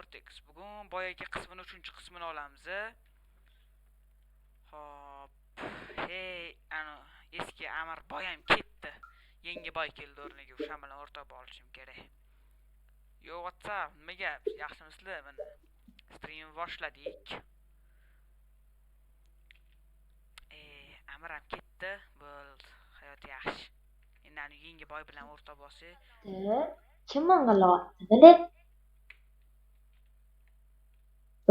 Vortex. Bugun boyagi qismini 3-qismini olamiz. Xo'p. Hey, ano eski Amir boyam ketdi. Yangi boy keldi o'rniga, o'sha bilan o'rtoq bo'lishim kerak. Yo, WhatsApp, nima gap? Yaxshimisizlar? Mana stream boshladik. Amir ham ketdi. Bo'ldi. Hayot yaxshi. Endi ani yangi boy bilan o'rtoq bo'lsak, Kim ming'illayapti, bilib?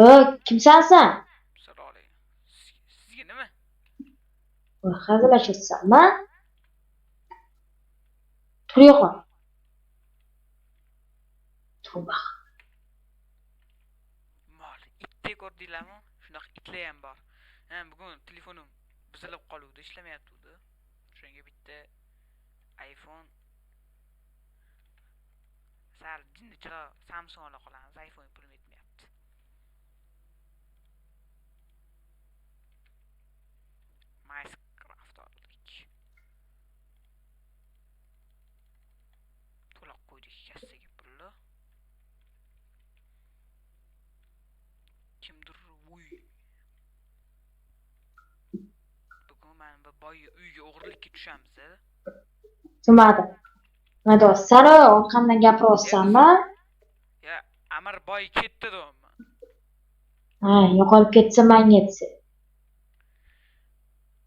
O, kimsan sen? Assalomu alaykum. Sizga nima? Voy, hazillashyapsanmi? Tur yo'qol. Tavba. Mol, itdek ko'rdinglarmi? Shunaqa itlar ham bor. Ha, bugun telefonim buzilib qoluvdi, ishlamayapti. Shunga bitta iPhone sal jinnichiroq Samsung ola qolamiz. iPhone pulim yetmayapti. Minecraft oldik. To'lab qo'ydik kassaga pulni. Kimdir uy. Bugun mana bu boy uyga o'g'irlikka tushamiz. Tushunmadim. Nima deyapsan? Orqamdan gapiryapsanmi? Ya, Amir boy ketdi deyapman. Ha, yo'qolib ketsa manga desa.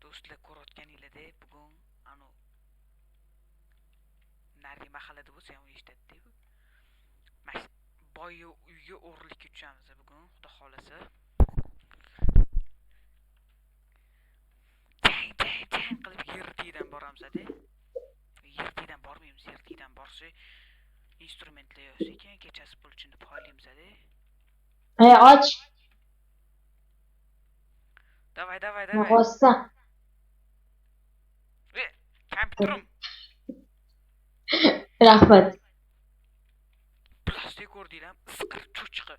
Do'stlar, ko'rayotganinglardek bugun anu narigi mahallada bo'lsa ham eshitadi-da bu. Mana boy uyga o'g'irlikka tushamiz bugun, xudo xolasa. Jang, jang, jang qilib yer tagidan boramiz-da. Yer tagidan bormaymiz, yer tagidan borsak instrumentlar yo'q ekan, kechasi pul ichini poylaymiz-da. Ey, och. Давай, давай, Nima давай. qilyapsan? Kompyuterim. Rahmat. Plastik ko'rdinglarmi? Isqir cho'chqa.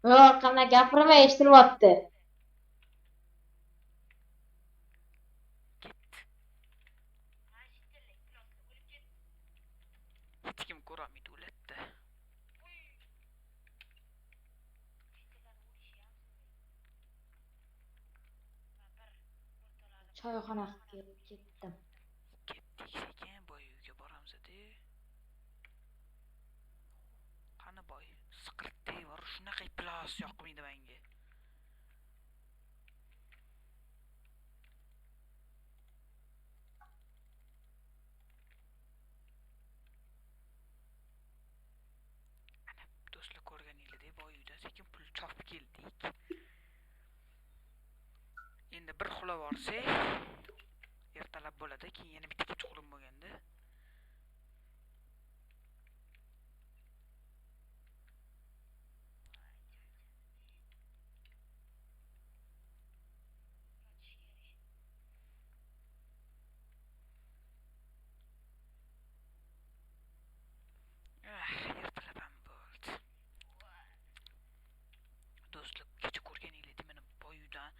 Voy, orqamdan gapirma, eshitilyapti. Ketdi. Hech kim ko'rolmaydi o'latdi. Choyxona qilib ketdim. Ketdik sekin boy uyga boramiz-da. Qani boy? Siqirtdi bor, shunaqa iflos yoqmaydi menga. Ana do'stlar, ko'rganinglardek boy uydan sekin pul chopib keldik. Endi bir uxlab olsak, ertalab bo'ladi, keyin yana bitta kechqurun bo'lganda. Ertalab ham bo'ldi. Do'stlar, kecha ko'rganinglardek mana boy uydan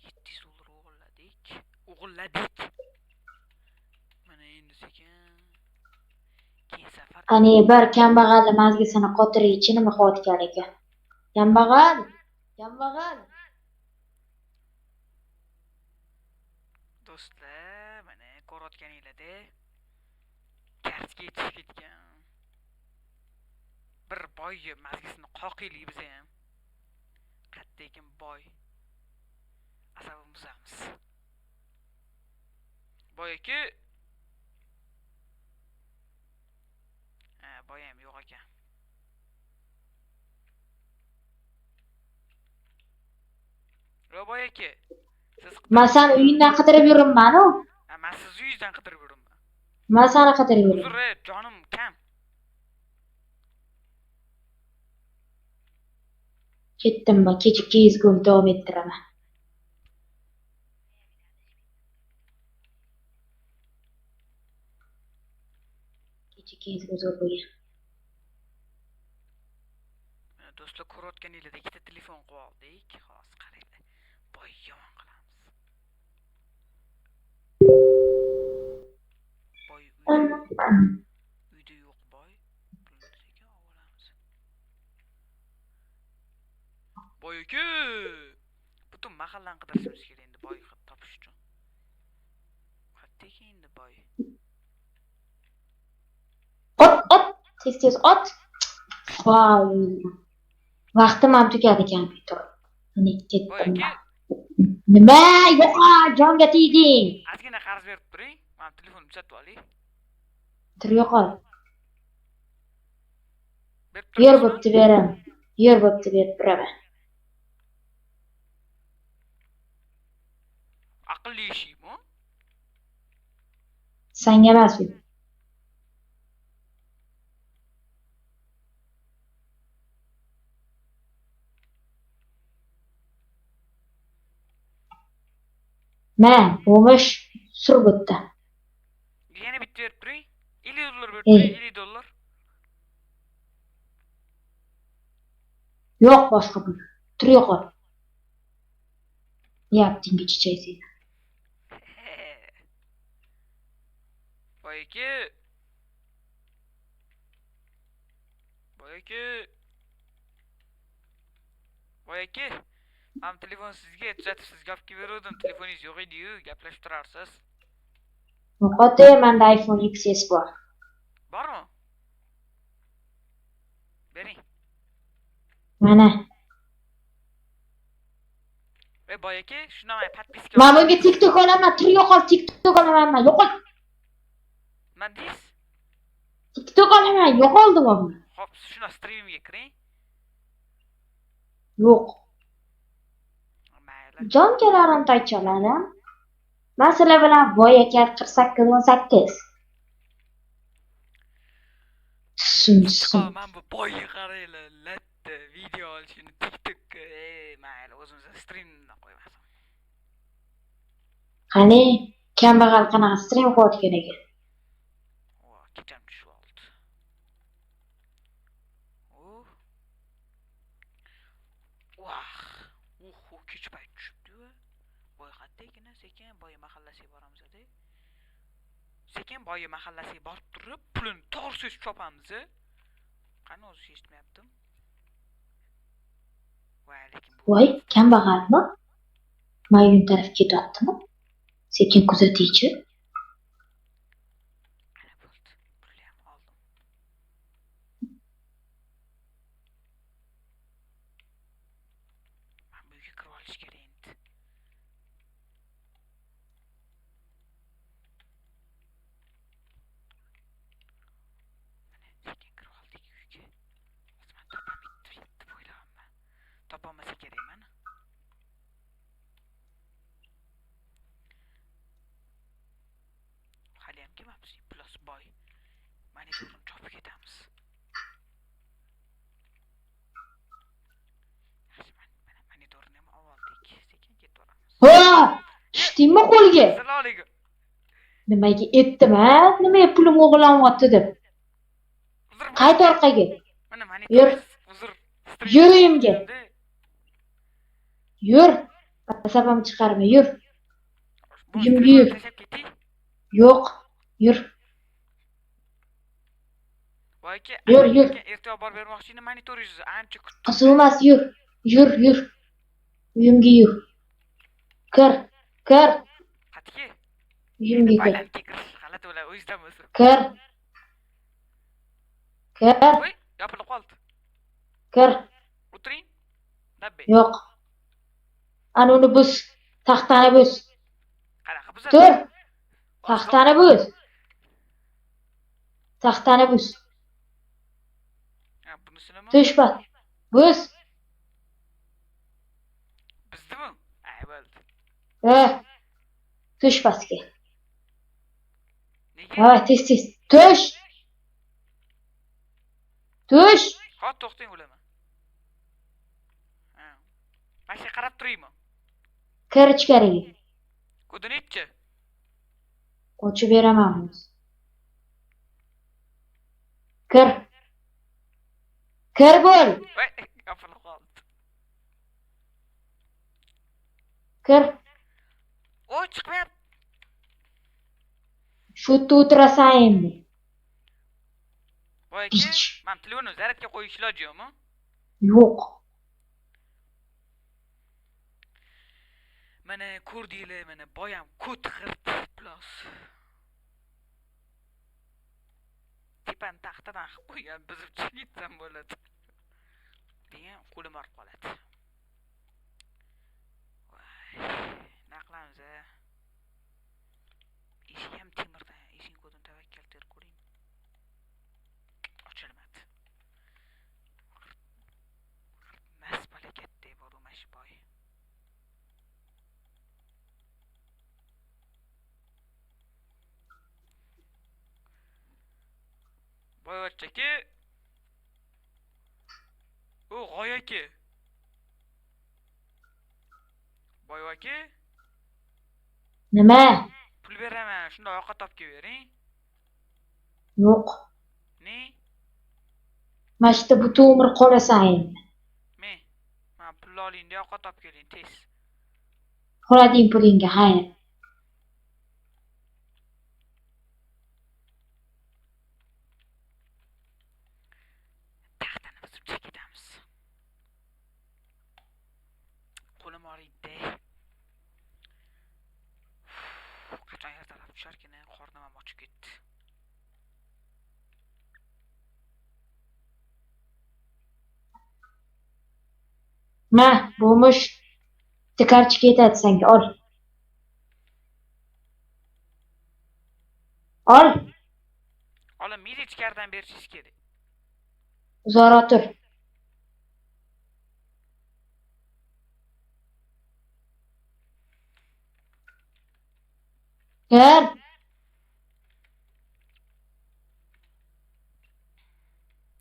$700 o'g'irladik. O'g'irladik. Mana endi sekin keyin safar Qani bir kambag'alni mazgisini qotirib nima qilayotgan ekan? Kambag'al! Kambag'al! Do'stlar, mana ko'rayotganinglardek kartga tushib ketgan. Bir boy mazgisini qoqiylik biz ham. Qayerda ekan boy? Asabini buzamiz. Boy aka. Ha, boy ham yo'q ekan. Yo, boy aka. Siz Men seni uyingdan qidirib yuribman-u. Ha, men sizni uyingizdan qidirib yuribman. Men seni qidirib yuribman. Uzr, jonim kam. Ketdim men, kecha CS:GO'ni davom ettiraman. Kecha CS:GO zo'r bo'lgan. Mana do'stlar, ko'rayotganinglarda ikkita telefon qo'yib oldik. Hozir qaranglar. Boy yomon qilamiz. Boy uyda yo'q boy. Pulni sekin olib olamiz. Boy aka. Butun mahallani qidirishimiz kerak endi boy topish uchun. Qayerda ekan endi boy? Ot, ot, tez tez ot. Voy. Vaqtim ham tugadi kompyuter. Mana Boy ketdim. aka, Nima? Yo'qol, jonga tegding. Ozgina qarz berib turing. Mana telefonimni tuzatib olay. Tur, yo'qol. Berib Yer turasizmi? bo'pti, beraman. Yer bo'pti, berib turaman. Aqlli eshikmi? Sanga emas u. Ma, bo'lmish, sur bu yerda. Yana bitta berib turing. 50 dollar berib Ey. turing, 50 dollar. Yo'q boshqa pul. Tur, yo'qol. Yaptingga chichay seni. Boy aka. Boy aka. Boy aka. Mana telefon sizga tuzatib sizga olib kelib beruvdim. Telefoningiz yo'q edi-yu, gaplashib turarsiz. Yo'qot, menda iPhone XS bor. Bormi? Bering. Mana. Ey boy aka, shundan men подписка. Men bunga TikTok olaman, tur yo'qol, TikTok olaman men. Yo'qol. Nima deysiz? TikTok olaman, yo'qol deyapman. Xo'p, shuna streamga kiring. Yo'q. Mayli. Jonkalarim, toychalarim. Men sizlar bilan Boy aka 48 18. Tushsin, tushsin. Man bu boyga qaranglar, latta video olishini TikTokka. Ey, mayli, o'zimiz streamdan qo'yamiz. Qani, kambag'al qanaqa stream qilayotgan ekan? Vo, kecham tushib oldi. Uh. Vah. Uh, kech payt tushibdi-yu. Boy qayerda ekan, sekin boy mahallasiga boramiz-da. Sekin boy mahallasiga borib turib, pulini to'g'ri so'z chopamiz. Qani o'zi eshitmayaptim. Voy, lekin bu Voy, kambag'almi? Mayun taraf ketyaptimi? Sekin kuzatiychi. Ana bo'ldi. Pulni ham oldim. Mana bu uyga kirib olish kerak endi. Mana sekin kirib oldik uyga. Hozir man topolmaydi deb o'ylayapman. Topolmasa kerak mani. Haliyam kelmabdi iflos boy. Monitorni chopib ketamiz. Yaxshi, mana monitorni ham oldik. Sekin ketaveramiz. Ha! Tushdingmi qo'lga? Assalomu alaykum. Nimaga etdim, ha? Nimaga pulim o'g'irlanyapti deb. Uzr. Qayt orqaga. Mana Yur. monitor. Uzr. Yur uyimga. Yur. Asabimni chiqarma, yur. Uyimga yur. Tashlab ketay. Yo'q, yur. Boy aka, Yur, yur. Ertaga borib bermoqchi edim monitoringizni. Ancha kutdim. Qiziq emas, yur. Yur, yur. Uyimga yur. Kir, kir. Qatga. Uyimga kir. Baylanga kirish g'alati bo'ladi, o'zingizdan bo'lsin. Kir. Kir, Voy, yopilib qoldi. kir. O'tiring. Labbay. Yo'q. Ana uni buz. Taxtani buz. Qanaqa buzadi? Tur. Taxtani buz. Taxtani buz. Ha, bunisinimi? Tushma. Buz. Bizdimi? Ay, bo'ldi. Eh. Tush pastga. Nega? Давай, tez tez. Tush. Tush. Hop, to'xtang, o'laman. Ha. Mana shu qarab turaymi? Kir ichkariga. Kodi nechi? Ochib beraman hozir. Kir. Kir bo'l. Voy, yopilib qoldi. Kir. O, chiqmayapti. Shu yerda o'tirasan endi. Voy aka, Ich. mana telefonni zaryadga qo'yish iloji yo'qmi? Yo'q. Mana ko'rdinglar, mana boyam ko't g'irt plos. Tepani taxtadan qilib qo'ygan, buzib chiqib ketsam bo'ladi. Degan qo'lim og'rib qoladi. Voy, nima qilamiz a? Eshik ham temirdan, eshik ko'zini tavakkal terib ko'ring. Ochilmadi. Mas palakatda bor u mash boy. Boyvachcha aka. O g'oy aka. Boy aka, Nima? Pul beraman, shunda ovqat topib kelib bering. Yo'q. Ne? Mana shu yerda butun umr qolasan endi. Me. Mana pulni oling-da, ovqat topib keling, tez. Xohlading pulingga, xayr. Taxtani buzib chiqib ketamiz. Qo'lim og'riydi. Qachon ertalab tusharkin, qornim ham ochib ketdi. Ma, bo'lmish. Bitta kartochka yetadi senga, ol. Ol. Olim, meni ichkaridan berishingiz kerak. Uzoqroq tur. Kir.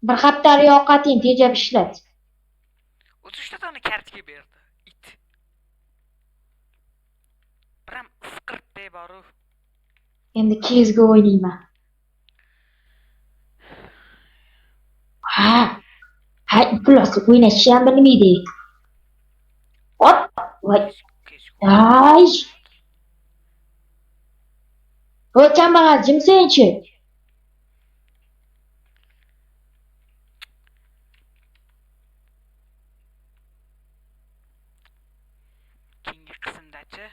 Bir haftalik ovqating tejab ishlat. O'zi uchta dona kartochka berdi. It. Biram isqirtday boru. Endi CS:GO o'ynayman. Ha. Ha, ifloslik o'ynashni ham bilmaydi. Ot! Voy. CS:GO. Ay! Voy kambag'al, jimsen-chi. Keyingi qismdachi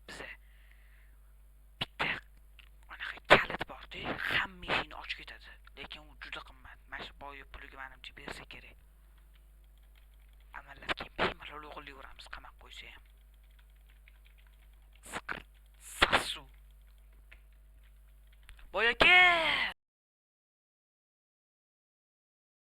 biza bitta anaqa kalit bor-da, hamma eshikni ochib ketadi. Lekin u juda qimmat. Mana shu boyi puliga menimcha bersa kerak. Amallab keyin bemalol o'g'irlayveramiz qamab qo'ysa ham. Siqir, sassu. Boy aka!